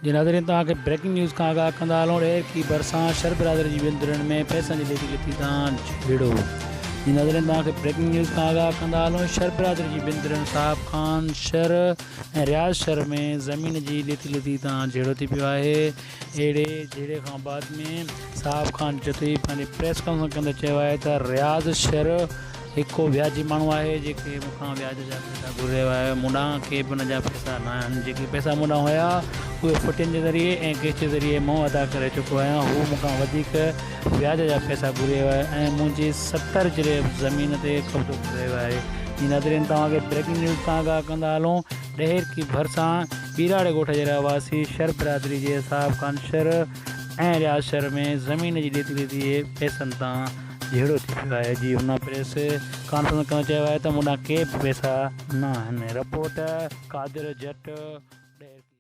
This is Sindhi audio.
جي ناظرين توهان کي بريڪنگ نيوز کان آگاهه ڪندا هلون ڏهرڪي ڀرسان شھر برادري جي ٻن ڌرين ۾ پئسن جي ڏيتي ليتي تان جهيڙو جي ناظرين توهان کي بريڪنگ نيوز کان آگاهه ڪندا هلون شھر برادري جي ٻن ڌرين صاحب خان شھر ۽ رياض شھر ۾ زمين جي ڏيتي ليتي تان جهيڙو ٿي پيو آهي اهڙي جهيڙي کان بعد ۾ صاحب خان جتوئي پنهنجي پريس ڪانفرنس ڪندي چيو آهي ته رياض شھر هڪ وياجي ماڻهو آهي جيڪي مون کان وياج جا پئسا گهري رهيو آهي مون ڏانهن ڪي به ان جا پئسا نه آهن جيڪي پئسا مون ڏانهن هيا اهي ڦٽين جي ذريعي ۽ قسط جي ذريعي مون ادا ڪري چڪو آهيان هو مون کان وڌيڪ وياج جا پئسا گهري رهيو آهي ۽ منهنجي 70 جريب زمين تي قبضو ڪري رهيو آهي جي ناظرين توهان کي بريڪنگ نيوز تان آگاهه ڪندا هلون ڏهرڪي ڀرسان ٻيراڙي ڳوٺ جي رهواسي شھر برادري جي صاحب خان شھر ۽ رياض شھر ۾ زمين جي ڏيتي ليتي جي پئسن تان جهيڙو ٿي پيو آهي جي هن پريس ڪانفرنس ڪندي چيو آهي ته مون ڏانهن ڪي به پئسا نه آهن رپورٽ قادر جٽ ڏهرڪي.